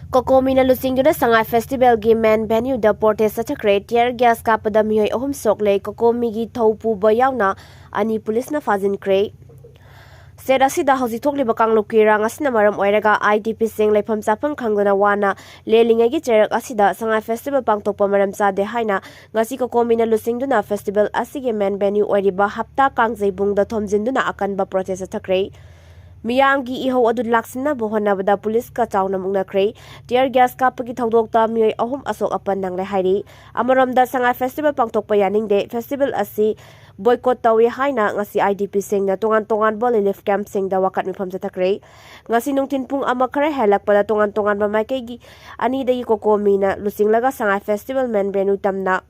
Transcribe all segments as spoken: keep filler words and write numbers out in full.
ꯀꯣꯀꯣꯃꯤꯅ ꯂꯨꯆꯤꯡꯗꯨꯅ ꯁꯉꯥꯏ ꯐꯦꯁꯇꯤꯚꯦꯜꯒꯤ ꯃꯦꯟ ꯚꯦꯅ꯭ꯌꯨꯗ protest ꯆꯠꯊꯈ꯭ꯔꯦ꯫ Tier gas ꯀꯥꯞꯄꯗ ꯃꯤꯑꯣꯏ ꯑꯍꯨꯝ ꯁꯣꯛꯂꯦ꯫ ꯀꯣꯀꯣꯃꯤꯒꯤ ꯊꯧ ꯄꯨꯕ ꯌꯥꯎꯅ ꯑꯅꯤ ꯄꯨꯂꯤꯁꯅ ꯐꯥꯖꯤꯟꯈ꯭ꯔꯦ꯫ ꯁ꯭ꯇꯦꯠ ꯑꯁꯤꯗ ꯍꯧꯖꯤꯛ ꯊꯣꯛꯂꯤꯕ ꯀꯥꯡꯂꯨꯞꯀꯤ ꯏꯔꯥꯡ ꯑꯁꯤꯅ ꯃꯔꯝ ꯑꯣꯏꯔꯒ IDPꯁꯤꯡ ꯂꯩꯐꯝ ꯆꯥꯐꯝ ꯈꯪꯗꯅ ꯋꯥꯅ ꯂꯦꯜꯂꯤꯉꯩꯒꯤ ꯆꯩꯔꯛ ꯑꯁꯤꯗ ꯁꯉꯥꯏ ꯐꯦꯁꯇꯤꯚꯦꯜ ꯄꯥꯡꯊꯣꯛꯄ ꯃꯔꯝ ꯆꯥꯗꯦ ꯍꯥꯏꯅ ꯉꯁꯤ ꯀꯣꯀꯣꯃꯤꯅ ꯂꯨꯆꯤꯡꯗꯨꯅ ꯐꯦꯁꯇꯤꯚꯦꯜ ꯑꯁꯤꯒꯤ ꯃꯦꯟ ꯚꯦꯅ꯭ꯌꯨ ꯑꯣꯏꯔꯤꯕ ꯍꯞꯇꯥ ꯀꯥꯡꯖꯩꯕꯨꯡꯗ ꯊꯣꯝꯖꯤꯟꯗꯨꯅ ꯑꯀꯟꯕ ꯄ꯭ꯔꯣꯇꯦꯁ ꯆꯠꯊꯈ꯭ꯔꯦ꯫ ꯃꯤꯌꯥꯝꯒꯤ ꯏꯍꯧ ꯑꯗꯨ ꯂꯥꯛꯁꯤꯟꯅꯕ ꯍꯣꯠꯅꯕꯗ ꯄꯨꯂꯤꯁꯀ ꯆꯥꯎꯅ ꯃꯨꯛꯅꯈ꯭ꯔꯦ꯫ ꯇꯤꯌꯔ ꯒ꯭ꯌꯥꯁ ꯀꯥꯞꯄꯒꯤ ꯊꯧꯗꯣꯛꯇ ꯃꯤꯑꯣꯏ ꯑꯍꯨꯝ ꯑꯁꯣꯛ ꯑꯄꯟ ꯅꯪꯂꯦ ꯍꯥꯏꯔꯤ꯫ ꯑꯃꯔꯣꯝꯗ ꯁꯉꯥꯏ ꯐꯦꯁꯇꯤꯚꯦꯜ ꯄꯥꯡꯊꯣꯛꯄ ꯌꯥꯅꯤꯡꯗꯦ, ꯐꯦꯁꯇꯤꯚꯦꯜ ꯑꯁꯤ ꯕꯣꯏꯀꯣꯠ ꯇꯧꯏ ꯍꯥꯏꯅ ꯉꯁꯤ IDPꯁꯤꯡꯅ ꯇꯣꯉꯥꯟ ꯇꯣꯉꯥꯟꯕ ꯔꯤꯂꯤꯐ ꯀꯦꯝꯞꯁꯤꯡꯗ ꯋꯥꯀꯠ ꯃꯤꯐꯝ ꯆꯠꯊꯈ꯭ꯔꯦ꯫ ꯉꯁꯤ ꯅꯨꯡꯊꯤꯟ ꯄꯨꯡ ꯑꯃ ꯈꯔ ꯍꯦꯜꯂꯛꯄꯗ ꯇꯣꯉꯥꯟ ꯇꯣꯉꯥꯟꯕ ꯃꯥꯏꯀꯩꯒꯤ ꯑꯅꯤꯗꯒꯤ ꯀꯣꯀꯣꯃꯤꯅ ꯂꯨꯆꯤꯡꯂꯒ ꯁꯉꯥꯏ ꯐꯦꯁꯇꯤꯚꯦꯜ ꯃꯦꯟ ꯚꯦꯅ꯭ꯌꯨ ꯇꯝꯅ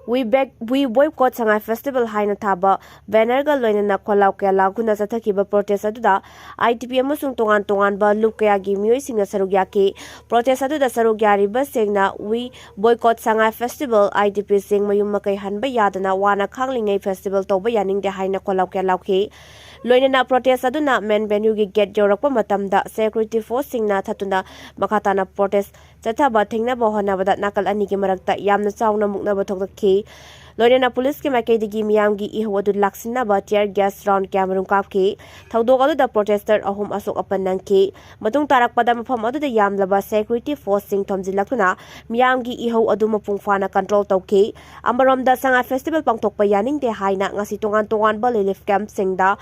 We Back, We Boycott Sangai Festival ꯍꯥꯏꯅ ꯊꯥꯕ ꯕꯦꯅꯔꯒ ꯂꯣꯏꯅꯅ ꯈꯣꯜꯂꯥꯎ ꯀꯌꯥ ꯂꯥꯎꯗꯨꯅ ꯆꯠꯊꯈꯤꯕ ꯄ꯭ꯔꯣꯇꯦꯁ ꯑꯗꯨꯗ IDP ꯑꯃꯁꯨꯡ ꯇꯣꯉꯥꯟ ꯇꯣꯉꯥꯟꯕ ꯂꯨꯞ ꯀꯌꯥꯒꯤ ꯃꯤꯑꯣꯏꯁꯤꯡꯅ ꯁꯔꯨꯛ ꯌꯥꯈꯤ꯫ ꯄ꯭ꯔꯣꯇꯦꯁ ꯑꯗꯨꯗ ꯁꯔꯨꯛ ꯌꯥꯔꯤꯕꯁꯤꯡꯅ We Boycott Sangai Festival, IDPꯁꯤꯡ ꯃꯌꯨꯝ ꯃꯀꯩ ꯍꯟꯕ ꯌꯥꯗꯅ ꯋꯥꯅ ꯈꯥꯡꯂꯤꯉꯩ ꯐꯦꯁꯇꯤꯚꯦꯜ ꯇꯧꯕ ꯌꯥꯅꯤꯡꯗꯦ ꯍꯥꯏꯅ ꯈꯣꯜꯂꯥꯎ ꯀꯌꯥ ꯂꯥꯎꯈꯤ꯫ ꯂꯣꯏꯅꯅ ꯄ꯭ꯔꯣꯇꯦꯁ ꯑꯗꯨꯅ ꯃꯦꯟ ꯚꯦꯅ꯭ꯌꯨꯒꯤ ꯒꯦꯠ ꯌꯧꯔꯛꯄ ꯃꯇꯝꯗ ꯁꯦꯀ꯭ꯌꯨꯔꯤꯇꯤ ꯐꯣꯔꯁꯁꯤꯡꯅ ꯊꯠꯇꯨꯅ ꯃꯈꯥ ꯇꯥꯅ ꯄ꯭ꯔꯣꯇꯦꯁ ꯆꯠꯊꯕ ꯊꯤꯡꯅꯕ ꯍꯣꯠꯅꯕꯗ ꯅꯥꯀꯜ ꯑꯅꯤꯒꯤ ꯃꯔꯛꯇ ꯌꯥꯝꯅ ꯆꯥꯎꯅ ꯃꯨꯛꯅꯕ ꯊꯣꯛꯂꯛꯈꯤ꯫ ꯂꯣꯏꯅꯅ ꯄꯨꯂꯤꯁꯀꯤ ꯃꯥꯏꯀꯩꯗꯒꯤ ꯃꯤꯌꯥꯝꯒꯤ ꯏꯍꯧ ꯑꯗꯨ ꯂꯥꯛꯁꯤꯟꯅꯕ ꯇꯤꯌꯔ ꯒ꯭ꯌꯥꯁ ꯔꯥꯎꯟ ꯀꯌꯥꯃꯔꯨꯝ ꯀꯥꯞꯈꯤ꯫ ꯊꯧꯗꯣꯛ ꯑꯗꯨꯗ ꯄ꯭ꯔꯣꯇꯦꯁꯇꯔ ꯑꯍꯨꯝ ꯑꯁꯣꯛ ꯑꯄꯟ ꯅꯪꯈꯤ꯫ ꯃꯇꯨꯡ ꯇꯥꯔꯛꯄꯗ ꯃꯐꯝ ꯑꯗꯨꯗ ꯌꯥꯝꯂꯕ ꯁꯦꯀ꯭ꯌꯨꯔꯤꯇꯤ ꯐꯣꯔꯁꯁꯤꯡ ꯊꯣꯝꯖꯤꯜꯂꯛꯇꯨꯅ ꯃꯤꯌꯥꯝꯒꯤ ꯏꯍꯧ ꯑꯗꯨ ꯃꯄꯨꯡ ꯐꯥꯅ ꯀꯟꯇ꯭ꯔꯣꯜ ꯇꯧꯈꯤ꯫ ꯑꯃꯔꯣꯝꯗ ꯁꯉꯥꯏ ꯐꯦꯁꯇꯤꯚꯦꯜ ꯄꯥꯡꯊꯣꯛꯄ ꯌꯥꯅꯤꯡꯗꯦ ꯍꯥꯏꯅ ꯉꯁꯤ ꯇꯣꯉꯥꯟ ꯇꯣꯉꯥꯟꯕ ꯔꯤꯂꯤꯐ ꯀꯦꯝꯞꯁꯤꯡꯗ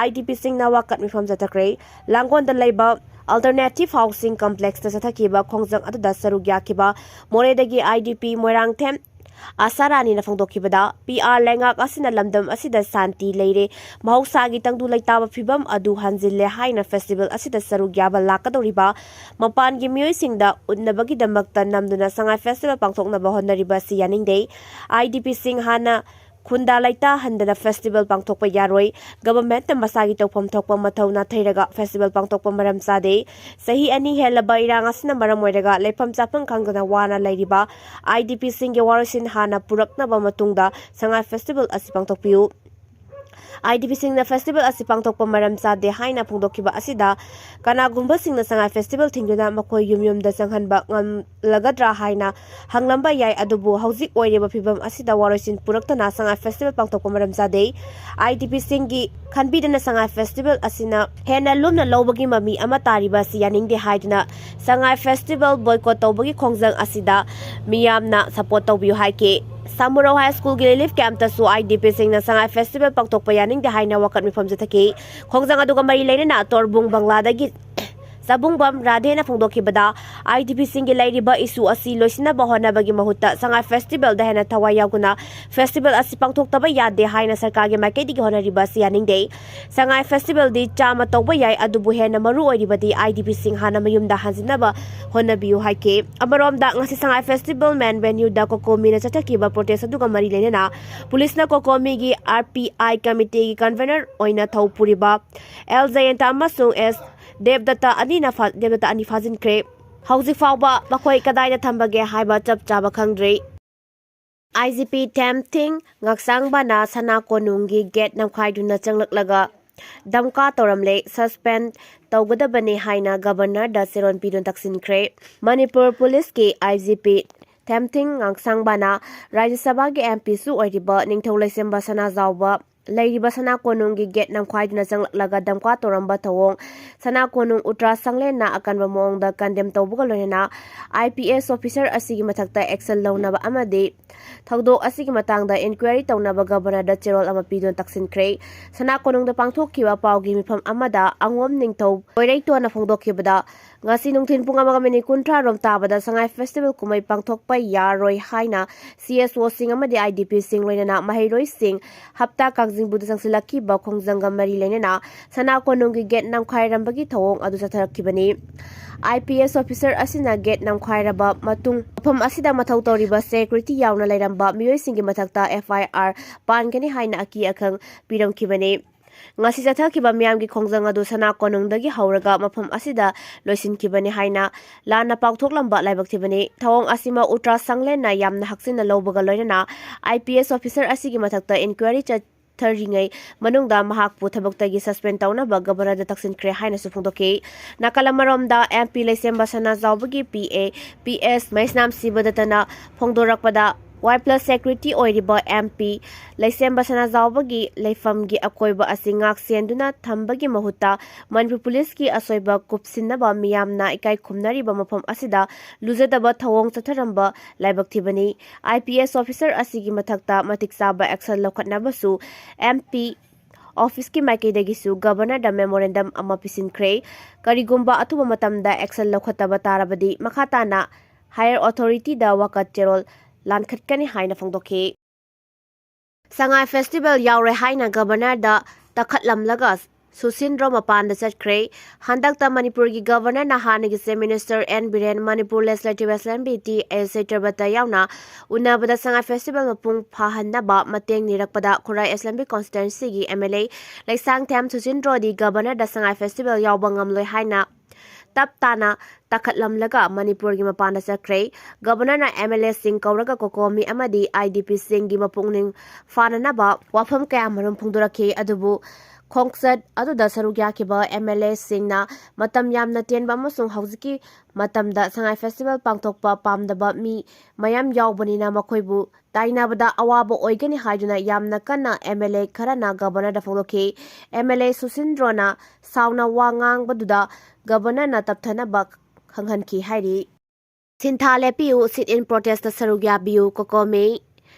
IDPꯁꯤꯡꯅ ꯋꯥꯀꯠ ꯃꯤꯐꯝ ꯆꯠꯊꯈ꯭ꯔꯦ꯫ ꯂꯥꯡꯒꯣꯜꯗ ꯂꯩꯕ Alternative Housing Complexꯇ ꯆꯠꯊꯈꯤꯕ ꯈꯣꯡꯖꯪ ꯑꯗꯨꯗ ꯁꯔꯨꯛ ꯌꯥꯈꯤꯕ ꯃꯣꯔꯦꯗꯒꯤ IDP ꯃꯣꯏꯔꯥꯡꯊꯦꯝ ꯑꯁꯥꯔꯥꯅꯤꯅ ꯐꯣꯡꯗꯣꯛꯈꯤꯕꯗ, PR ꯂꯩꯉꯥꯛ ꯑꯁꯤꯅ ꯂꯝꯗꯝ ꯑꯁꯤꯗ ꯁꯥꯟꯇꯤ ꯂꯩꯔꯦ, ꯃꯍꯧꯁꯥꯒꯤ ꯇꯪꯗꯨ ꯂꯩꯇꯥꯕ ꯐꯤꯕꯝ ꯑꯗꯨ ꯍꯟꯖꯤꯜꯂꯦ ꯍꯥꯏꯅ ꯐꯦꯁꯇꯤꯚꯦꯜ ꯑꯁꯤꯗ ꯁꯔꯨꯛ ꯌꯥꯕ ꯂꯥꯛꯀꯗꯧꯔꯤꯕ ꯃꯄꯥꯟꯒꯤ ꯃꯤꯑꯣꯏꯁꯤꯡꯗ ꯎꯠꯅꯕꯒꯤꯗꯃꯛꯇ ꯅꯝꯗꯨꯅ ꯁꯉꯥꯏ ꯐꯦꯁꯇꯤꯚꯦꯜ ꯄꯥꯡꯊꯣꯛꯅꯕ ꯍꯣꯠꯅꯔꯤꯕ ꯑꯁꯤ ꯌꯥꯅꯤꯡꯗꯦ꯫ IDPꯁꯤꯡ ꯍꯥꯟꯅ ꯈꯨꯟꯗꯥ ꯂꯩꯇꯥꯍꯟꯗꯅ ꯐꯦꯁꯇꯤꯚꯦꯜ ꯄꯥꯡꯊꯣꯛꯄ ꯌꯥꯔꯣꯏ꯫ ꯒꯚꯔꯟꯃꯦꯟꯠꯅ ꯃꯁꯥꯒꯤ ꯇꯧꯐꯝ ꯊꯣꯛꯄ ꯃꯊꯧ ꯅꯥꯊꯩꯔꯒ ꯐꯦꯁꯇꯤꯚꯦꯜ ꯄꯥꯡꯊꯣꯛꯄ ꯃꯔꯝ ꯆꯥꯗꯦ꯫ ꯆꯍꯤ ꯑꯅꯤ ꯍꯦꯜꯂꯕ ꯏꯔꯥꯡ ꯑꯁꯤꯅ ꯃꯔꯝ ꯑꯣꯏꯔꯒ ꯂꯩꯐꯝ ꯆꯥꯐꯝ ꯈꯪꯗꯅ ꯋꯥꯅ ꯂꯩꯔꯤꯕ IDPꯁꯤꯡꯒꯤ ꯋꯥꯔꯣꯏꯁꯤꯟ ꯍꯥꯟꯅ ꯄꯨꯔꯛꯅꯕ ꯃꯇꯨꯡꯗ ꯁꯉꯥꯏ ꯐꯦꯁꯇꯤꯚꯦꯜ ꯑꯁꯤ ꯄꯥꯡꯊꯣꯛꯄꯤꯌꯨ꯫ IDPꯁꯤꯡꯅ festival ꯑꯁꯤ ꯄꯥꯡꯊꯣꯛꯄ ꯃꯔꯝ ꯆꯥꯗꯦ ꯍꯥꯏꯅ ꯐꯣꯡꯗꯣꯛꯈꯤꯕ ꯑꯁꯤꯗ ꯀꯅꯥꯒꯨꯝꯕꯁꯤꯡꯅ ꯁꯉꯥꯏ festival ꯊꯤꯡꯗꯨꯅ ꯃꯈꯣꯏ ꯌꯨꯝ ꯌꯨꯝꯗ ꯆꯪꯍꯟꯕ ꯉꯝꯂꯒꯗ꯭ꯔꯥ ꯍꯥꯏꯅ ꯍꯪꯂꯝꯕ ꯌꯥꯏ꯫ ꯑꯗꯨꯕꯨ ꯍꯧꯖꯤꯛ ꯑꯣꯏꯔꯤꯕ ꯐꯤꯕꯝ ꯑꯁꯤꯗ ꯋꯥꯔꯣꯏꯁꯤꯟ ꯄꯨꯔꯛꯇꯅ ꯁꯉꯥꯏ festival ꯄꯥꯡꯊꯣꯛꯄ ꯃꯔꯝ ꯆꯥꯗꯦ꯫ IDPꯁꯤꯡꯒꯤ ꯈꯟꯕꯤꯗꯅ ꯁꯉꯥꯏ festival ꯑꯁꯤꯅ ꯍꯦꯟꯅ ꯂꯨꯝꯅ ꯂꯧꯕꯒꯤ ꯃꯃꯤ ꯑꯃ ꯇꯥꯔꯤꯕ ꯑꯁꯤ ꯌꯥꯅꯤꯡꯗꯦ ꯍꯥꯏꯗꯨꯅ ꯁꯉꯥꯏ festival boycott ꯇꯧꯕꯒꯤ ꯈꯣꯡꯖꯪ ꯑꯁꯤꯗ ꯃꯤꯌꯥꯝꯅ support ꯇꯧꯕꯤꯌꯨ ꯍꯥꯏꯈꯤ꯫ ꯁꯥꯃꯨꯔꯧ High Schoolꯒꯤ relief campꯇꯁꯨ IDPꯁꯤꯡꯅ ꯁꯉꯥꯏ festival ꯄꯥꯡꯊꯣꯛꯄ ꯌꯥꯅꯤꯡꯗꯦ ꯍꯥꯏꯅ ꯋꯥꯀꯠ ꯃꯤꯐꯝ ꯆꯠꯊꯈꯤ꯫ ꯈꯣꯡꯖꯪ ꯑꯗꯨꯒ ꯃꯔꯤ ꯂꯩꯅꯅ ꯇꯣꯔꯕꯨꯡ ꯕꯪꯂꯥꯗꯒꯤ ꯆꯕꯨꯡꯕꯝ ꯔꯥꯙꯦꯅ ꯐꯣꯡꯗꯣꯛꯈꯤꯕꯗ, IDPꯁꯤꯡꯒꯤ ꯂꯩꯔꯤꯕ issue ꯑꯁꯤ ꯂꯣꯏꯁꯤꯟꯅꯕ ꯍꯣꯠꯅꯕꯒꯤ ꯃꯍꯨꯠꯇ ꯁꯉꯥꯏ festivalꯗ ꯍꯦꯟꯅ ꯊꯋꯥꯏ ꯌꯥꯎꯗꯨꯅ festival ꯑꯁꯤ ꯄꯥꯡꯊꯣꯛꯇꯕ ꯌꯥꯗꯦ ꯍꯥꯏꯅ ꯁꯔꯀꯥꯔꯒꯤ ꯃꯥꯏꯀꯩꯗꯒꯤ ꯍꯣꯠꯅꯔꯤꯕ ꯑꯁꯤ ꯌꯥꯅꯤꯡꯗꯦ꯫ ꯁꯉꯥꯏ festivalꯗꯤ ꯆꯥꯝꯃ ꯇꯧꯕ ꯌꯥꯏ, ꯑꯗꯨꯕꯨ ꯍꯦꯟꯅ ꯃꯔꯨ ꯑꯣꯏꯔꯤꯕꯗꯤ IDPꯁꯤꯡ ꯍꯥꯟꯅ ꯃꯌꯨꯝꯗ ꯍꯟꯖꯤꯟꯅꯕ ꯍꯣꯠꯅꯕꯤꯌꯨ ꯍꯥꯏꯈꯤ꯫ ꯑꯃꯔꯣꯝꯗ, ꯉꯁꯤ ꯁꯉꯥꯏ festival main venueꯗ COCOMIꯅ ꯆꯠꯊꯈꯤꯕ protest ꯑꯗꯨꯒ ꯃꯔꯤ ꯂꯩꯅꯅ ꯄꯨꯂꯤꯁꯅ COCOMIꯒꯤ RPI committeeꯒꯤ convener ꯑꯣꯏꯅ ꯊꯧ ꯄꯨꯔꯤꯕ L ꯖꯌꯟꯇ ꯑꯃꯁꯨꯡ S ꯗꯦꯕꯗꯠꯇ ꯑꯅꯤꯅ ꯐꯥ-, ꯗꯦꯕꯗꯠꯇ ꯑꯅꯤ ꯐꯥꯖꯤꯟꯈ꯭ꯔꯦ꯫ ꯍꯧꯖꯤꯛ ꯐꯥꯎꯕ ꯃꯈꯣꯏ ꯀꯗꯥꯏꯗ ꯊꯝꯕꯒꯦ ꯍꯥꯏꯕ ꯆꯞ ꯆꯥꯕ ꯈꯪꯗ꯭ꯔꯤ꯫ IGP ꯊꯦꯝꯊꯤꯡ ꯉꯥꯛꯁꯥꯡꯕꯅ ꯁꯅꯥ ꯀꯣꯅꯨꯡꯒꯤ gate ꯅꯝꯈꯥꯏꯗꯨꯅ ꯆꯪꯂꯛꯂꯒ ꯗꯝꯀꯥ ꯇꯧꯔꯝꯂꯦ꯫ Suspend ꯇꯧꯒꯗꯕꯅꯤ ꯍꯥꯏꯅ governorꯗ ꯆꯦꯔꯣꯜ ꯄꯤꯗꯨꯅ ꯇꯛꯁꯤꯟꯈ꯭ꯔꯦ꯫ ꯃꯅꯤꯄꯨꯔ ꯄꯨꯂꯤꯁꯀꯤ IGP ꯊꯦꯝꯊꯤꯡ ꯉꯥꯛꯁꯥꯡꯕꯅ ꯔꯥꯖ꯭ꯌ ꯁꯚꯥꯒꯤ MPꯁꯨ ꯑꯣꯏꯔꯤꯕ ꯅꯤꯡꯊꯧ ꯂꯩꯁꯦꯝꯕ ꯁꯅꯥꯖꯥꯎꯕ ꯂꯩꯔꯤꯕ ꯁꯅꯥ ꯀꯣꯅꯨꯡꯒꯤ gate ꯅꯝꯈꯥꯏꯗꯨꯅ ꯆꯪꯂꯛꯂꯒ ꯗꯝꯀꯥ ꯇꯧꯔꯝꯕ ꯊꯧꯑꯣꯡ ꯁꯅꯥ ꯀꯣꯅꯨꯡ ꯎꯇ꯭ꯔꯥ ꯁꯪꯂꯦꯟꯅ ꯑꯀꯟꯕ ꯃꯑꯣꯡꯗ condemn ꯇꯧꯕꯒ ꯂꯣꯏꯅꯅ IPS officer ꯑꯁꯤꯒꯤ ꯃꯊꯛꯇ action ꯂꯧꯅꯕ ꯑꯃꯗꯤ ꯊꯧꯗꯣꯛ ꯑꯁꯤꯒꯤ ꯃꯇꯥꯡꯗ inquiry ꯇꯧꯅꯕ governorꯗ ꯆꯦꯔꯣꯜ ꯑꯃ ꯄꯤꯗꯨꯅ ꯇꯛꯁꯤꯟꯈ꯭ꯔꯦ꯫ ꯁꯅꯥ ꯀꯣꯅꯨꯡꯗ ꯄꯥꯡꯊꯣꯛꯈꯤꯕ ꯄꯥꯎꯒꯤ ꯃꯤꯐꯝ ꯑꯃꯗ ꯑꯉꯣꯝ ꯅꯤꯡꯊꯧ ꯂꯣꯏꯔꯩꯇꯣꯟꯅ ꯐꯣꯡꯗꯣꯛꯈꯤꯕꯗ, ꯉꯁꯤ ꯅꯨꯡꯊꯤꯜ ꯄꯨꯡ ꯑꯃꯒ minute ꯀꯨꯟꯊ꯭ꯔꯥ ꯔꯣꯝ ꯇꯥꯕꯗ ꯁꯉꯥꯏ festival ꯀꯨꯝꯍꯩ ꯄꯥꯡꯊꯣꯛꯄ ꯌꯥꯔꯣꯏ ꯍꯥꯏꯅ CSOꯁꯤꯡ ꯑꯃꯗꯤ IDPꯁꯤꯡ ꯂꯣꯏꯅꯅ ꯃꯍꯩꯔꯣꯏꯁꯤꯡ ꯍꯞꯇꯥ ꯀꯥꯡꯖꯤꯡꯕꯨꯗ ꯆꯪꯁꯤꯜꯂꯛꯈꯤꯕ ꯈꯣꯡꯖꯪꯒ ꯃꯔꯤ ꯂꯩꯅꯅ ꯁꯅꯥ ꯀꯣꯅꯨꯡꯒꯤ gate ꯅꯝꯈꯥꯏꯔꯝꯕꯒꯤ ꯊꯧꯑꯣꯡ ꯑꯗꯨ ꯆꯠꯊꯔꯛꯈꯤꯕꯅꯤ꯫ IPS officer ꯑꯁꯤꯅ gate ꯅꯝꯈꯥꯏꯔꯕ ꯃꯇꯨꯡ ꯃꯐꯝ ꯑꯁꯤꯗ ꯃꯊꯧ ꯇꯧꯔꯤꯕ security ꯌꯥꯎꯅ ꯂꯩꯔꯝꯕ ꯃꯤꯑꯣꯏꯁꯤꯡꯒꯤ ꯃꯊꯛꯇ FIR ꯄꯥꯟꯒꯅꯤ ꯍꯥꯏꯅ ꯑꯀꯤ ꯑꯈꯪ ꯄꯤꯔꯝꯈꯤꯕꯅꯤ꯫ ꯉꯁꯤ ꯆꯠꯊꯈꯤꯕ ꯃꯤꯌꯥꯝꯒꯤ ꯈꯣꯡꯖꯪ ꯑꯗꯨ ꯁꯅꯥ ꯀꯣꯅꯨꯡꯗꯒꯤ ꯍꯧꯔꯒ ꯃꯐꯝ ꯑꯁꯤꯗ ꯂꯣꯏꯁꯤꯟꯈꯤꯕꯅꯤ ꯍꯥꯏꯅ ꯂꯥꯟꯅ ꯄꯥꯎꯊꯣꯛꯂꯝꯕ ꯂꯥꯏꯕꯛ ꯊꯤꯕꯅꯤ꯫ ꯊꯧꯑꯣꯡ ꯑꯁꯤꯃꯛ ꯎꯇ꯭ꯔꯥ ꯁꯪꯂꯦꯟꯅ ꯌꯥꯝꯅ ꯍꯛꯆꯤꯟꯅ ꯂꯧꯕꯒ ꯂꯣꯏꯅꯅ IPS officer ꯑꯁꯤꯒꯤ ꯃꯊꯛꯇ inquiry ꯆꯠ-, ꯆꯠꯊꯔꯤꯉꯩ ꯃꯅꯨꯡꯗ ꯃꯍꯥꯛꯄꯨ ꯊꯕꯛꯇꯒꯤ suspend ꯇꯧꯅꯕ Governor ꯗ ꯇꯛꯁꯤꯟꯈ꯭ꯔꯦ ꯍꯥꯏꯅꯁꯨ ꯐꯣꯡꯗꯣꯛꯈꯤ꯫ ꯅꯥꯀꯜ ꯑꯃꯔꯣꯝꯗ, MP ꯂꯩꯁꯦꯝꯕ ꯁꯅꯥꯖꯥꯎꯕꯒꯤ PA PS ꯃꯍꯦꯁꯅꯥꯝ ꯁꯤꯕꯗꯠꯇꯅ ꯐꯣꯡꯗꯣꯔꯛꯄꯗ, Y plus security ꯑꯣꯏꯔꯤꯕ MP ꯂꯩꯁꯦꯝꯕ ꯁꯅꯥꯖꯥꯎꯕꯒꯤ ꯂꯩꯐꯝꯒꯤ ꯑꯀꯣꯏꯕ ꯑꯁꯤ ꯉꯥꯛ ꯁꯦꯟꯗꯨꯅ ꯊꯝꯕꯒꯤ ꯃꯍꯨꯠꯇ ꯃꯅꯤꯄꯨꯔ ꯄꯨꯂꯤꯁꯀꯤ ꯑꯁꯣꯏꯕ ꯀꯨꯞꯁꯤꯟꯅꯕ ꯃꯤꯌꯥꯝꯅ ꯏꯀꯥꯏ ꯈꯨꯝꯅꯔꯤꯕ ꯃꯐꯝ ꯑꯁꯤꯗ ꯂꯨꯖꯗꯕ ꯊꯧꯑꯣꯡ ꯆꯠꯊꯔꯝꯕ ꯂꯥꯏꯕꯛ ꯊꯤꯕꯅꯤ꯫ IPS officer ꯑꯁꯤꯒꯤ ꯃꯊꯛꯇ ꯃꯇꯤꯛ ꯆꯥꯕ action ꯂꯧꯈꯠꯅꯕꯁꯨ MP office ꯀꯤ ꯃꯥꯏꯀꯩꯗꯒꯤꯁꯨ Governor ꯗ memorandum ꯑꯃ ꯄꯤꯁꯤꯟꯈ꯭ꯔꯦ꯫ ꯀꯔꯤꯒꯨꯝꯕ ꯑꯊꯨꯕ ꯃꯇꯝꯗ action ꯂꯧꯈꯠꯇꯕ ꯇꯥꯔꯕꯗꯤ ꯃꯈꯥ ꯇꯥꯅ higher authority ꯗ ꯋꯥꯀꯠ ꯆꯦꯔꯣꯜ ꯂꯥꯟꯈꯠꯀꯅꯤ ꯍꯥꯏꯅ ꯐꯣꯡꯗꯣꯛꯈꯤ꯫ ꯁꯉꯥꯏ festival ꯌꯥꯎꯔꯦ ꯍꯥꯏꯅ Governor ꯗ ꯇꯛꯈꯠꯂꯝꯂꯒ ꯁꯨꯁꯤꯟꯗ꯭ꯔꯣ ꯃꯄꯥꯟꯗ ꯆꯠꯈ꯭ꯔꯦ꯫ ꯍꯟꯗꯛꯇ ꯃꯅꯤꯄꯨꯔꯒꯤ Governor ꯅ ꯍꯥꯟꯅꯒꯤ Chief Minister N Biren, Manipur Legislative Assembly T S ꯆꯩꯇ꯭ꯔꯕꯇ ꯌꯥꯎꯅ ꯎꯅꯕꯗ ꯁꯉꯥꯏ festival ꯃꯄꯨꯡ ꯐꯥꯍꯟꯅꯕ ꯃꯇꯦꯡ ꯅꯤꯔꯛꯄꯗ ꯈꯨꯔꯥꯏ Assembly Constituency ꯒꯤ MLA ꯂꯩꯁꯥꯡꯊꯦꯝ ꯁꯨꯁꯤꯟꯗ꯭ꯔꯣꯗꯤ Governor ꯗ ꯁꯉꯥꯏ festival ꯌꯥꯎꯕ ꯉꯝꯂꯣꯏ ꯍꯥꯏꯅ ꯇꯞ ꯇꯥꯅ ꯇꯛꯈꯠꯂꯝꯂꯒ ꯃꯅꯤꯄꯨꯔꯒꯤ ꯃꯄꯥꯟꯗ ꯆꯠꯈ꯭ꯔꯦ꯫ Governor ꯅ MLA ꯁꯤꯡ ꯀꯧꯔꯒ COCOMI ꯑꯃꯗꯤ IDP ꯁꯤꯡꯒꯤ ꯃꯄꯨꯛꯅꯤꯡ ꯐꯥꯅꯅꯕ ꯋꯥꯐꯝ ꯀꯌꯥꯃꯔꯨꯝ ꯐꯣꯡꯗꯣꯔꯛꯈꯤ꯫ ꯑꯗꯨꯕꯨ ꯈꯣꯡꯆꯠ ꯑꯗꯨꯗ ꯁꯔꯨꯛ ꯌꯥꯈꯤꯕ MLA ꯁꯤꯡꯅ ꯃꯇꯝ ꯌꯥꯝꯅ ꯇꯦꯟꯕ ꯑꯃꯁꯨꯡ ꯍꯧꯖꯤꯛꯀꯤ ꯃꯇꯝꯗ ꯁꯉꯥꯏ festival ꯄꯥꯡꯊꯣꯛꯄ ꯄꯥꯝꯗꯕ ꯃꯤ ꯃꯌꯥꯝ ꯌꯥꯎꯕꯅꯤꯅ ꯃꯈꯣꯏꯕꯨ ꯇꯥꯏꯅꯕꯗ ꯑꯋꯥꯕ ꯑꯣꯏꯒꯅꯤ ꯍꯥꯏꯗꯨꯅ ꯌꯥꯝꯅ ꯀꯟꯅ MLA ꯈꯔꯅ Governor ꯗ ꯐꯣꯡꯗꯣꯛꯈꯤ꯫ MLA ꯁꯨꯁꯤꯟꯗ꯭ꯔꯣꯅ ꯁꯥꯎꯅ ꯋꯥ ꯉꯥꯡꯕꯗꯨꯗ Governor ꯅ ꯇꯞꯊꯅꯕ ꯈꯪꯍꯟꯈꯤ ꯍꯥꯏꯔꯤ꯫ ꯁꯤꯟꯊꯥ ꯂꯦꯞꯄꯤꯌꯨ, sit-in protest ꯇ ꯁꯔꯨꯛ ꯌꯥꯕꯤꯌꯨ, COCOMI꯫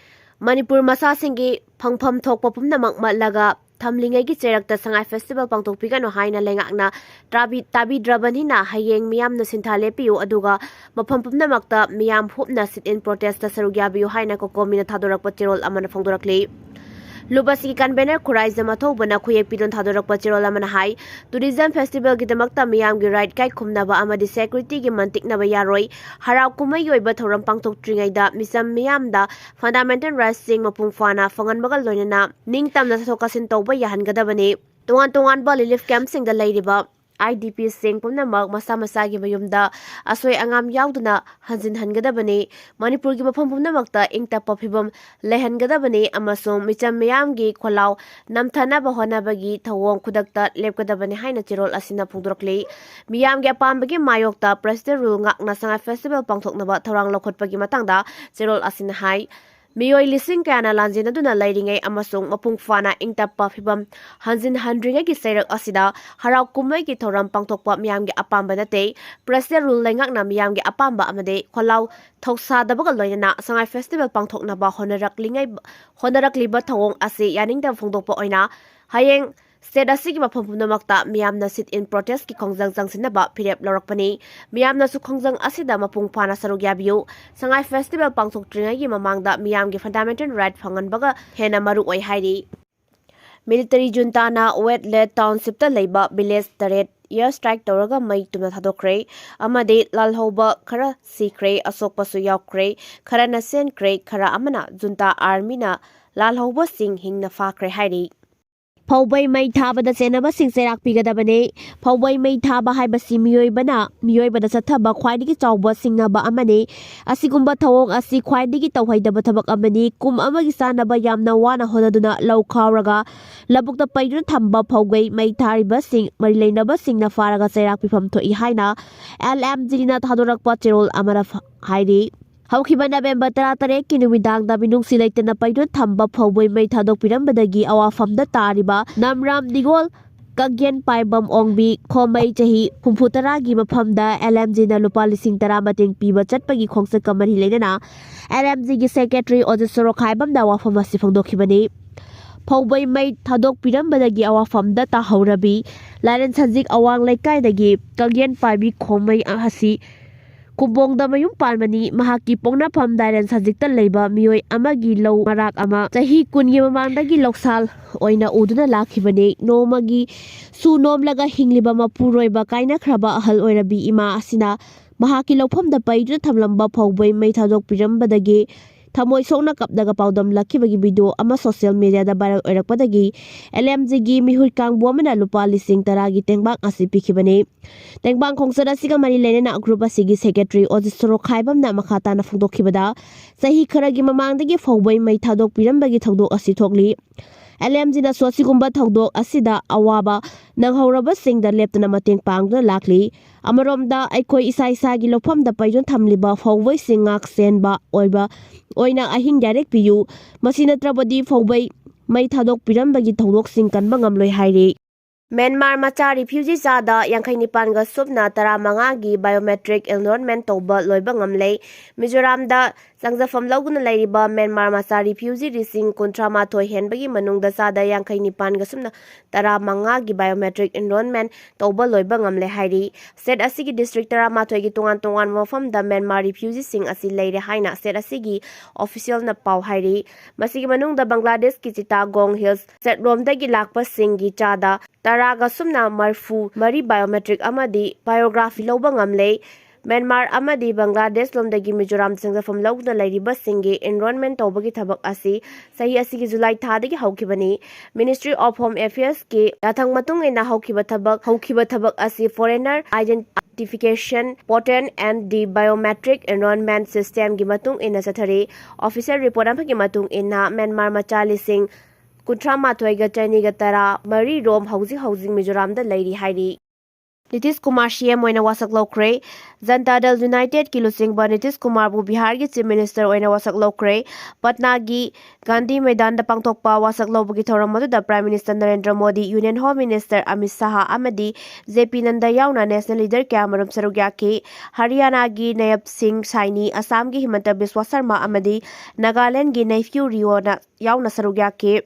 ꯃꯅꯤꯄꯨꯔ ꯃꯆꯥꯁꯤꯡꯒꯤ ꯐꯪꯐꯝ ꯊꯣꯛꯄ ꯄꯨꯝꯅꯃꯛ ꯃꯠꯂꯒ ꯊꯝꯂꯤꯉꯩꯒꯤ ꯆꯩꯔꯛꯇ ꯁꯉꯥꯏ festival ꯄꯥꯡꯊꯣꯛꯄꯤꯒꯅꯨ ꯍꯥꯏꯅ ꯂꯩꯉꯥꯛꯅ ꯇꯥꯕꯤ-, ꯇꯥꯕꯤꯗ꯭ꯔꯕꯅꯤꯅ ꯍꯌꯦꯡ ꯃꯤꯌꯥꯝꯅ ꯁꯤꯟꯊꯥ ꯂꯦꯞꯄꯤꯌꯨ, ꯑꯗꯨꯒ ꯃꯐꯝ ꯄꯨꯝꯅꯃꯛꯇ ꯃꯤꯌꯥꯝ ꯍꯨꯞꯅ sit-in protest ꯇ ꯁꯔꯨꯛ ꯌꯥꯕꯤꯌꯨ ꯍꯥꯏꯅ COCOMI ꯅ ꯊꯥꯗꯣꯔꯛꯄ ꯆꯦꯔꯣꯜ ꯑꯃꯅ ꯐꯣꯡꯗꯣꯔꯛꯂꯤ꯫ ꯂꯨꯞ ꯑꯁꯤꯒꯤ convener ꯈꯨꯔꯥꯏꯖꯝ ꯑꯊꯧꯕꯅ ꯈꯨꯌꯦꯛ ꯄꯤꯗꯨꯅ ꯊꯥꯗꯣꯔꯛꯄ ꯆꯦꯔꯣꯜ ꯑꯃꯅ ꯍꯥꯏ, tourism festival ꯒꯤꯗꯃꯛꯇ ꯃꯤꯌꯥꯝꯒꯤ right ꯏꯀꯥꯏ ꯈꯨꯝꯅꯕ ꯑꯃꯗꯤ security ꯒꯤ ꯃꯟꯇꯤꯛꯅꯕ ꯌꯥꯔꯣꯏ꯫ ꯍꯔꯥꯎ ꯀꯨꯝꯍꯩꯒꯤ ꯑꯣꯏꯕ ꯊꯧꯔꯝ ꯄꯥꯡꯊꯣꯛꯇ꯭ꯔꯤꯉꯩꯗ ꯃꯤꯆꯝ ꯃꯤꯌꯥꯝꯗ fundamental rights ꯁꯤꯡ ꯃꯄꯨꯡ ꯐꯥꯅ ꯐꯪꯍꯟꯕꯒ ꯂꯣꯏꯅꯅ ꯅꯤꯡꯇꯝꯅ ꯆꯠꯊꯣꯛ ꯆꯠꯁꯤꯟ ꯇꯧꯕ ꯌꯥꯍꯟꯒꯗꯕꯅꯤ꯫ ꯇꯣꯉꯥꯟ ꯇꯣꯉꯥꯟꯕ relief camp ꯁꯤꯡꯗ ꯂꯩꯔꯤꯕ IDPꯁꯤꯡ ꯄꯨꯝꯅꯃꯛ ꯃꯁꯥ ꯃꯁꯥꯒꯤ ꯃꯌꯨꯝꯗ ꯑꯁꯣꯏ ꯑꯉꯥꯝ ꯌꯥꯎꯗꯅ ꯍꯟꯖꯤꯟꯍꯟꯒꯗꯕꯅꯤ꯫ ꯃꯅꯤꯄꯨꯔꯒꯤ ꯃꯐꯝ ꯄꯨꯝꯅꯃꯛꯇ ꯏꯪ ꯇꯞꯄ ꯐꯤꯕꯝ ꯂꯩꯍꯟꯒꯗꯕꯅꯤ ꯑꯃꯁꯨꯡ ꯃꯤꯆꯝ ꯃꯤꯌꯥꯝꯒꯤ ꯈꯣꯜꯂꯥꯎ ꯅꯝꯊꯅꯕ ꯍꯣꯠꯅꯕꯒꯤ ꯊꯧꯑꯣꯡ ꯈꯨꯗꯛꯇ ꯂꯦꯞꯀꯗꯕꯅꯤ ꯍꯥꯏꯅ ꯆꯦꯔꯣꯜ ꯑꯁꯤꯅ ꯐꯣꯡꯗꯣꯔꯛꯂꯤ꯫ ꯃꯤꯌꯥꯝꯒꯤ ꯑꯄꯥꯝꯕꯒꯤ ꯃꯥꯌꯣꯛꯇ President Rule ꯉꯥꯛꯅ ꯁꯉꯥꯏ Festival ꯄꯥꯡꯊꯣꯛꯅꯕ ꯊꯧꯔꯥꯡ ꯂꯧꯈꯠꯄꯒꯤ ꯃꯇꯥꯡꯗ ꯆꯦꯔꯣꯜ ꯑꯁꯤꯅ ꯍꯥꯏ, ꯃꯤꯑꯣꯏ ꯂꯤꯁꯤꯡ ꯀꯌꯥꯅ ꯂꯥꯟꯖꯦꯟꯅꯗꯨꯅ ꯂꯩꯔꯤꯉꯩ ꯑꯃꯁꯨꯡ ꯃꯄꯨꯡ ꯐꯥꯅ ꯏꯪ ꯇꯞꯄ ꯐꯤꯕꯝ ꯍꯟꯖꯤꯟꯍꯟꯗ꯭ꯔꯤꯉꯩꯒꯤ ꯆꯩꯔꯛ ꯑꯁꯤꯗ ꯍꯔꯥꯎ ꯀꯨꯝꯍꯩꯒꯤ ꯊꯧꯔꯝ ꯄꯥꯡꯊꯣꯛꯄ ꯃꯤꯌꯥꯝꯒꯤ ꯑꯄꯥꯝꯕ ꯅꯠꯇꯦ꯫ President Rule ꯂꯩꯉꯥꯛꯅ ꯃꯤꯌꯥꯝꯒꯤ ꯑꯄꯥꯝꯕ ꯑꯃꯗꯤ ꯈꯣꯜꯂꯥꯎ ꯊꯧꯁꯥꯗꯕꯒ ꯂꯣꯏꯅꯅ ꯁꯉꯥꯏ Festival ꯄꯥꯡꯊꯣꯛꯅꯕ ꯍꯣꯠꯅꯔꯛꯂꯤꯉꯩ, ꯍꯣꯠꯅꯔꯛꯂꯤꯕ ꯊꯧꯑꯣꯡ ꯑꯁꯤ ꯌꯥꯅꯤꯡꯗꯕ ꯐꯣꯡꯗꯣꯛꯄ ꯑꯣꯏꯅ ꯍꯌꯦꯡ state ꯑꯁꯤꯒꯤ ꯃꯐꯝ ꯄꯨꯝꯅꯃꯛꯇ ꯃꯤꯌꯥꯝꯅ sit-in protestꯀꯤ ꯈꯣꯡꯖꯪ ꯆꯪꯁꯤꯟꯅꯕ ꯐꯤꯔꯦꯞ ꯂꯧꯔꯛꯄꯅꯤ꯫ ꯃꯤꯌꯥꯝꯅꯁꯨ ꯈꯣꯡꯖꯪ ꯑꯁꯤꯗ ꯃꯄꯨꯡ ꯐꯥꯅ ꯁꯔꯨꯛ ꯌꯥꯕꯤꯌꯨ꯫ ꯁꯉꯥꯏ Festival ꯄꯥꯡꯊꯣꯛꯇ꯭ꯔꯤꯉꯩꯒꯤ ꯃꯃꯥꯡꯗ ꯃꯤꯌꯥꯝꯒꯤ fundamental right ꯐꯪꯍꯟꯕꯒ ꯍꯦꯟꯅ ꯃꯔꯨ ꯑꯣꯏ ꯍꯥꯏꯔꯤ꯫ Military juntaꯅ Wetlet Townshipꯇ ꯂꯩꯕ village ꯇꯔꯦꯠ air strike ꯇꯧꯔꯒ ꯃꯩ ꯇꯨꯝꯅ ꯊꯥꯗꯣꯛꯈ꯭ꯔꯦ ꯑꯃꯗꯤ ꯂꯥꯜꯍꯧꯕ ꯈꯔ ꯁꯤꯈ꯭ꯔꯦ, ꯑꯁꯣꯛꯄꯁꯨ ꯌꯥꯎꯈ꯭ꯔꯦ, ꯈꯔꯅ ꯆꯦꯟꯈ꯭ꯔꯦ, ꯈꯔ ꯑꯃꯅ junta armyꯅ ꯂꯥꯜꯍꯧꯕꯁꯤꯡ ꯍꯤꯡꯅ ꯐꯥꯈ꯭ꯔꯦ ꯍꯥꯏꯔꯤ꯫ ꯐꯧꯕꯩ ꯃꯩ ꯊꯥꯕꯗ ꯆꯦꯟꯅꯕꯁꯤꯡ ꯆꯩꯔꯥꯛ ꯄꯤꯒꯗꯕꯅꯤ꯫ ꯐꯧꯕꯩ ꯃꯩ ꯊꯥꯕ ꯍꯥꯏꯕꯁꯤ ꯃꯤꯑꯣꯏꯕꯅ ꯃꯤꯑꯣꯏꯕꯗ ꯆꯠꯊꯕ ꯈ꯭ꯋꯥꯏꯗꯒꯤ ꯆꯥꯎꯕ ꯁꯤꯡꯅꯕ ꯑꯃꯅꯤ꯫ ꯑꯁꯤꯒꯨꯝꯕ ꯊꯧꯑꯣꯡ ꯑꯁꯤ ꯈ꯭ꯋꯥꯏꯗꯒꯤ ꯇꯧꯍꯩꯗꯕ ꯊꯕꯛ ꯑꯃꯅꯤ꯫ ꯀꯨꯝ ꯑꯃꯒꯤ ꯆꯥꯅꯕ ꯌꯥꯝꯅ ꯋꯥꯅ ꯍꯣꯠꯅꯗꯨꯅ ꯂꯧ ꯈꯥꯎꯔꯒ ꯂꯧꯕꯨꯛꯇ ꯄꯩꯗꯨꯅ ꯊꯝꯕ ꯐꯧꯒꯩ ꯃꯩ ꯊꯥꯔꯤꯕꯁꯤꯡ ꯃꯔꯤ ꯂꯩꯅꯕꯁꯤꯡꯅ ꯐꯥꯔꯒ ꯆꯩꯔꯥꯛ ꯄꯤꯐꯝ ꯊꯣꯛꯏ ꯍꯥꯏꯅ LMGDꯅ ꯊꯥꯗꯣꯔꯛꯄ ꯆꯦꯔꯣꯜ ꯑꯃꯅ ꯐ-, ꯍꯥꯏꯔꯤ꯫ ꯍꯧꯈꯤꯕ November ꯇꯔꯥꯇꯔꯦꯠꯀꯤ ꯅꯨꯃꯤꯗꯥꯡꯗ ꯃꯤꯅꯨꯡꯁꯤ ꯂꯩꯇꯅ ꯄꯩꯗꯨꯅ ꯊꯝꯕ ꯐꯧꯕꯩ ꯃꯩ ꯊꯥꯗꯣꯛꯄꯤꯔꯝꯕꯗꯒꯤ ꯑꯋꯥꯐꯝꯗ ꯇꯥꯔꯤꯕ ꯅꯝꯔꯥꯝ ꯅꯤꯉꯣꯜ ꯀꯒꯦꯟ ꯄꯥꯏꯕꯝ ꯑꯣꯡꯕꯤ ꯈꯣꯃꯩ ꯆꯍꯤ ꯍꯨꯝꯐꯨ ꯇꯔꯥꯒꯤ ꯃꯐꯝꯗ LMGꯅ ꯂꯨꯄꯥ ꯂꯤꯁꯤꯡ ꯇꯔꯥ ꯃꯇꯦꯡ ꯄꯤꯕ ꯆꯠꯄꯒꯤ ꯈꯣꯡꯆꯠꯀ ꯃꯔꯤ ꯂꯩꯅꯅ LMGꯒꯤ secretary ꯑꯣꯖꯤꯠ ꯁꯣꯔꯣꯈꯥꯏꯕꯝꯅ ꯋꯥꯐꯝ ꯑꯁꯤ ꯐꯣꯡꯗꯣꯛꯈꯤꯕꯅꯤ꯫ ꯐꯧꯕꯩ ꯃꯩ ꯊꯥꯗꯣꯛꯄꯤꯔꯝꯕꯗꯒꯤ ꯑꯋꯥꯐꯝꯗ ꯇꯥꯍꯧꯔꯕꯤ ꯂꯥꯏꯔꯦꯟ ꯁꯖꯤꯛ ꯑꯋꯥꯡ ꯂꯩꯀꯥꯏꯗꯒꯤ ꯀꯒꯦꯟ ꯄꯥꯏꯕꯤ ꯈꯣꯃꯩ ꯑꯁꯤ ꯀꯨꯝꯕꯣꯡꯗ ꯃꯌꯨꯝ ꯄꯥꯟꯕꯅꯤ꯫ ꯃꯍꯥꯛꯀꯤ ꯄꯣꯛꯅꯐꯝ ꯗꯥꯏꯔꯦꯟ ꯁꯖꯤꯛꯇ ꯂꯩꯕ ꯃꯤꯑꯣꯏ ꯑꯃꯒꯤ ꯂꯧ ꯃꯔꯥꯛ ꯑꯃ ꯆꯍꯤ ꯀꯨꯟꯒꯤ ꯃꯃꯥꯡꯗꯒꯤ ꯂꯧꯁꯥꯜ ꯑꯣꯏꯅ ꯎꯗꯨꯅ ꯂꯥꯛꯈꯤꯕꯅꯤ꯫ ꯅꯣꯡꯃꯒꯤ ꯁꯨ ꯅꯣꯝꯂꯒ ꯍꯤꯡꯂꯤꯕ ꯃꯄꯨꯔꯣꯏꯕ ꯀꯥꯏꯅꯈ꯭ꯔꯕ ꯑꯍꯜ ꯑꯣꯏꯔꯕꯤ ꯏꯃꯥ ꯑꯁꯤꯅ ꯃꯍꯥꯛꯀꯤ ꯂꯧꯐꯝꯗ ꯄꯩꯗꯨꯅ ꯊꯝꯂꯝꯕ ꯐꯧꯕꯩ ꯃꯩ ꯊꯥꯗꯣꯛꯄꯤꯔꯝꯕꯗꯒꯤ ꯊꯃꯣꯏ ꯁꯣꯛꯅ ꯀꯞꯂꯒ ꯄꯥꯎꯗꯝꯂꯛꯈꯤꯕꯒꯤ ꯚꯤꯗꯤꯑꯣ ꯑꯃ ꯁꯣꯁꯤꯌꯦꯜ ꯃꯤꯗꯤꯌꯥꯗ ꯚꯥꯏꯔꯦꯜ ꯑꯣꯏꯔꯛꯄꯗꯒꯤ ꯑꯦꯜ ꯑꯦꯝ ꯖꯤꯒꯤ ꯃꯤꯍꯨꯠ ꯀꯥꯡꯕꯨ ꯑꯃꯅ ꯂꯨꯄꯥ ꯂꯤꯁꯤꯡ ꯇꯔꯥꯒꯤ ꯇꯦꯡꯕꯥꯡ ꯑꯁꯤ ꯄꯤꯈꯤꯕꯅꯤ꯫ ꯇꯦꯡꯕꯥꯡ ꯈꯣꯡꯆꯠ ꯑꯁꯤꯒ ꯃꯔꯤ ꯂꯩꯅꯅ ꯒ꯭ꯔꯨꯞ ꯑꯁꯤꯒꯤ ꯁꯦꯀ꯭ꯔꯦꯇꯔꯤ ꯑꯣꯖꯤꯠ ꯁꯣꯔꯣꯈꯥꯏꯕꯝꯅ ꯃꯈꯥ ꯇꯥꯅ ꯐꯣꯡꯗꯣꯛꯈꯤꯕꯗ, ꯆꯍꯤ ꯈꯔꯒꯤ ꯃꯃꯥꯡꯗꯒꯤ ꯐꯧꯕꯩ ꯃꯩ ꯊꯥꯗꯣꯛꯄꯤꯔꯝꯕꯒꯤ ꯊꯧꯗꯣꯛ ꯑꯁꯤ ꯊꯣꯛꯂꯤ꯫ ꯑꯦꯜ ꯑꯦꯝ ꯖꯤꯅꯁꯨ ꯑꯁꯤꯒꯨꯝꯕ ꯊꯧꯗꯣꯛ ꯑꯁꯤꯗ ꯑꯋꯥꯕ ꯅꯪꯍꯧꯔꯕꯁꯤꯡꯗ ꯂꯦꯞꯇꯅ ꯃꯇꯦꯡ ꯄꯥꯡꯗꯨꯅ ꯂꯥꯛꯂꯤ꯫ ꯑꯃꯔꯣꯝꯗ, ꯑꯩꯈꯣꯏ ꯏꯁꯥ ꯏꯁꯥꯒꯤ ꯂꯧꯐꯝꯗ ꯄꯩꯗꯨꯅ ꯊꯝꯂꯤꯕ ꯐꯧꯕꯩꯁꯤꯡ ꯉꯥꯛ ꯁꯦꯟꯕ ꯑꯣꯏꯕ ꯑꯣꯏꯅ ꯑꯍꯤꯡ ꯌꯥꯔꯦꯛ ꯄꯤꯌꯨ꯫ ꯃꯁꯤ ꯅꯠꯇ꯭ꯔꯕꯗꯤ ꯐꯧꯕꯩ ꯃꯩ ꯊꯥꯗꯣꯛꯄꯤꯔꯝꯕꯒꯤ ꯊꯧꯗꯣꯛꯁꯤꯡ ꯀꯟꯕ ꯉꯝꯂꯣꯏ ꯍꯥꯏꯔꯤ꯫ ꯃ꯭ꯌꯥꯟꯃꯥꯔ ꯃꯆꯥ ꯔꯤꯐ꯭ꯌꯨꯖꯤ ꯆꯥꯗ ꯌꯥꯡꯈꯩ ꯅꯤꯄꯥꯟꯒ ꯁꯨꯞꯅ ꯇꯔꯥꯃꯉꯥꯒꯤ biometric enrollment ꯇꯧꯕ ꯂꯣꯏꯕ ꯉꯝꯂꯦ꯫ ꯃꯤꯖꯣꯔꯥꯝꯗ ꯆꯪꯖꯐꯝ ꯂꯧꯗꯨꯅ ꯂꯩꯔꯤꯕ ꯃ꯭ꯌꯥꯟꯃꯥꯔ ꯃꯆꯥ ꯔꯤꯐ꯭ꯌꯨꯖꯤ ꯂꯤꯁꯤꯡ ꯀꯨꯟꯊ꯭ꯔꯥ ꯃꯥꯊꯣꯏ ꯍꯦꯟꯕꯒꯤ ꯃꯅꯨꯡꯗ ꯆꯥꯗ ꯌꯥꯡꯈꯩ ꯅꯤꯄꯥꯟꯒ ꯁꯨꯞꯅ ꯇꯔꯥꯃꯉꯥꯒꯤ biometric enrollment ꯇꯧꯕ ꯂꯣꯏꯕ ꯉꯝꯂꯦ ꯍꯥꯏꯔꯤ꯫ ꯁ꯭ꯇꯦꯠ ꯑꯁꯤꯒꯤ ꯗꯤꯁꯇ꯭ꯔꯤꯛ ꯇꯔꯥꯃꯥꯊꯣꯏꯒꯤ ꯇꯣꯉꯥꯟ ꯇꯣꯉꯥꯟꯕ ꯃꯐꯝꯗ ꯃ꯭ꯌꯥꯟꯃꯥꯔ ꯔꯤꯐ꯭ꯌꯨꯖꯤꯁꯤꯡ ꯑꯁꯤ ꯂꯩꯔꯦ ꯍꯥꯏꯅ ꯁ꯭ꯇꯦꯠ ꯑꯁꯤꯒꯤ ꯑꯣꯐꯤꯁꯤꯌꯦꯜꯅ ꯄꯥꯎ ꯍꯥꯏꯔꯤ꯫ ꯃꯁꯤꯒꯤ ꯃꯅꯨꯡꯗ ꯕꯪꯒ꯭ꯂꯥꯗꯦꯁꯀꯤ ꯆꯤꯇꯥꯒꯣꯡ ꯍꯤꯜꯁ ꯁ꯭ꯇꯦꯠꯔꯣꯝꯗꯒꯤ ꯂꯥꯛꯄꯁꯤꯡꯒꯤ ꯆꯥꯗ ꯇꯔꯥꯒ ꯁꯨꯞꯅ ꯃꯔꯤꯐꯨ ꯃꯔꯤ biometric ꯑꯃꯗꯤ biography ꯂꯧꯕ ꯉꯝꯂꯦ꯫ ꯃ꯭ꯌꯥꯟꯃꯥꯔ ꯑꯃꯗꯤ ꯕꯪꯒ꯭ꯂꯥꯗꯦꯁ ꯂꯣꯝꯗꯒꯤ ꯃꯤꯖꯣꯔꯥꯝ ꯆꯪꯖꯐꯝ ꯂꯧꯗꯨꯅ ꯂꯩꯔꯤꯕꯁꯤꯡꯒꯤ enrollment ꯇꯧꯕꯒꯤ ꯊꯕꯛ ꯑꯁꯤ ꯆꯍꯤ ꯑꯁꯤꯒꯤ ꯖꯨꯂꯥꯏ ꯊꯥꯗꯒꯤ ꯍꯧꯈꯤꯕꯅꯤ꯫ Ministry of Home Affairsꯀꯤ ꯌꯥꯊꯪ ꯃꯇꯨꯡ ꯏꯟꯅ ꯍꯧꯈꯤꯕ ꯊꯕꯛ, ꯍꯧꯈꯤꯕ ꯊꯕꯛ ꯑꯁꯤ Foreigner Identification Portal and the Biometric Enrollment Systemꯒꯤ ꯃꯇꯨꯡ ꯏꯟꯅ ꯆꯠꯊꯔꯤ꯫ Official report ꯑꯃꯒꯤ ꯃꯇꯨꯡ ꯏꯟꯅ ꯃ꯭ꯌꯥꯟꯃꯥꯔ ꯃꯆꯥ ꯂꯤꯁꯤꯡ ꯀꯨꯟꯊ꯭ꯔꯥ ꯃꯥꯊꯣꯏꯒ ꯆꯅꯤꯒ ꯇꯔꯥ ꯃꯔꯤ ꯔꯣꯝ ꯍꯧꯖꯤꯛ ꯍꯧꯖꯤꯛ ꯃꯤꯖꯣꯔꯥꯝꯗ ꯂꯩꯔꯤ ꯍꯥꯏꯔꯤ꯫ ꯅꯤꯇꯤꯁ ꯀꯨꯃꯥꯔ ꯁꯤ ꯑꯦꯝ ꯑꯣꯏꯅ ꯋꯥꯁꯛ ꯂꯧꯈ꯭ꯔꯦ꯫ ꯖꯟꯇꯥ ꯗꯜ ꯌꯨꯅꯥꯏꯇꯦꯗꯀꯤ ꯂꯨꯆꯤꯡꯕ ꯅꯤꯇꯤꯁ ꯀꯨꯃꯥꯔꯕꯨ ꯕꯤꯍꯥꯔꯒꯤ ꯆꯤꯐ ꯃꯤꯅꯤꯁꯇꯔ ꯑꯣꯏꯅ ꯋꯥꯁꯛ ꯂꯧꯈ꯭ꯔꯦ꯫ ꯄꯠꯅꯥꯒꯤ ꯒꯥꯟꯙꯤ ꯃꯩꯗꯥꯟꯗ ꯄꯥꯡꯊꯣꯛꯄ ꯋꯥꯁꯛ ꯂꯧꯕꯒꯤ ꯊꯧꯔꯝ ꯑꯗꯨꯗ prime minister Narendra Modi, union home minister Amit Shah ꯑꯃꯗꯤ ꯖꯦ ꯄꯤ ꯅꯟꯗ ꯌꯥꯎꯅ ꯅꯦꯁꯅꯦꯜ ꯂꯤꯗꯔ ꯀꯌꯥꯃꯔꯨꯝ ꯁꯔꯨꯛ ꯌꯥꯈꯤ꯫ ꯍꯔꯤꯌꯥꯅꯥꯒꯤ ꯅꯌꯕ ꯁꯤꯡ ꯁꯥꯏꯅꯤ, ꯑꯁꯥꯝꯒꯤ ꯍꯤꯃꯟꯇ ꯕꯤꯁ꯭ꯋ ꯁꯔꯃ ꯑꯃꯗꯤ ꯅꯥꯒꯥꯂꯦꯟꯗꯒꯤ ꯅꯩꯐ꯭ꯌꯨ ꯔꯤꯑꯣꯅ ꯌꯥꯎꯅ ꯁꯔꯨꯛ ꯌꯥꯈꯤ꯫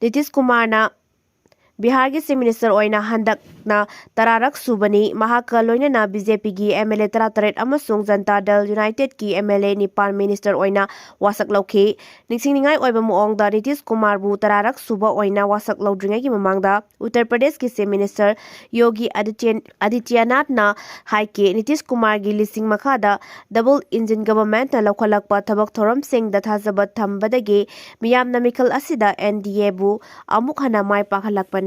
ꯅꯤꯇꯤꯁ ꯀꯨꯃꯥꯔꯅ ꯕꯤꯍꯥꯔꯒꯤ Chief Minister ꯑꯣꯏꯅ ꯍꯟꯗꯛꯅ ꯇꯔꯥꯔꯛ ꯁꯨꯕꯅꯤ꯫ ꯃꯍꯥꯛꯀ ꯂꯣꯏꯅꯅ BJPꯒꯤ MLA ꯇꯔꯥꯇꯔꯦꯠ ꯑꯃꯁꯨꯡ ꯖꯟꯇꯥ ꯗꯜ Unitedꯀꯤ MLA ꯅꯤꯄꯥꯟ Minister ꯑꯣꯏꯅ ꯋꯥꯁꯛ ꯂꯧꯈꯤ꯫ ꯅꯤꯡꯁꯤꯡꯅꯤꯡꯉꯥꯏ ꯑꯣꯏꯕ ꯃꯑꯣꯡꯗ ꯅꯤꯇꯤꯁ ꯀꯨꯃꯥꯔꯕꯨ ꯇꯔꯥꯔꯛ ꯁꯨꯕ ꯑꯣꯏꯅ ꯋꯥꯁꯛ ꯂꯧꯗ꯭ꯔꯤꯉꯩꯒꯤ ꯃꯃꯥꯡꯗ ꯎꯠꯇꯔ ꯄ꯭ꯔꯗꯦꯁꯀꯤ Chief Minister ꯌꯣꯒꯤ ꯑꯗꯤꯇ꯭ꯌ-, ꯑꯗꯤꯇ꯭ꯌꯅꯥꯊꯅ ꯍꯥꯏꯈꯤ, ꯅꯤꯇꯤꯁ ꯀꯨꯃꯥꯔꯒꯤ ꯂꯤꯁꯤꯡ ꯃꯈꯥꯗ double engine governmentꯅ ꯂꯧꯈꯠꯂꯛꯄ ꯊꯕꯛ ꯊꯧꯔꯝꯁꯤꯡꯗ ꯊꯥꯖꯕ ꯊꯝꯕꯗꯒꯤ ꯃꯤꯌꯥꯝꯅ ꯃꯤꯈꯜ ꯑꯁꯤꯗ NDAꯕꯨ ꯑꯃꯨꯛ ꯍꯟꯅ ꯃꯥꯏ ꯄꯥꯛꯍꯜꯂꯛꯄꯅꯤ꯫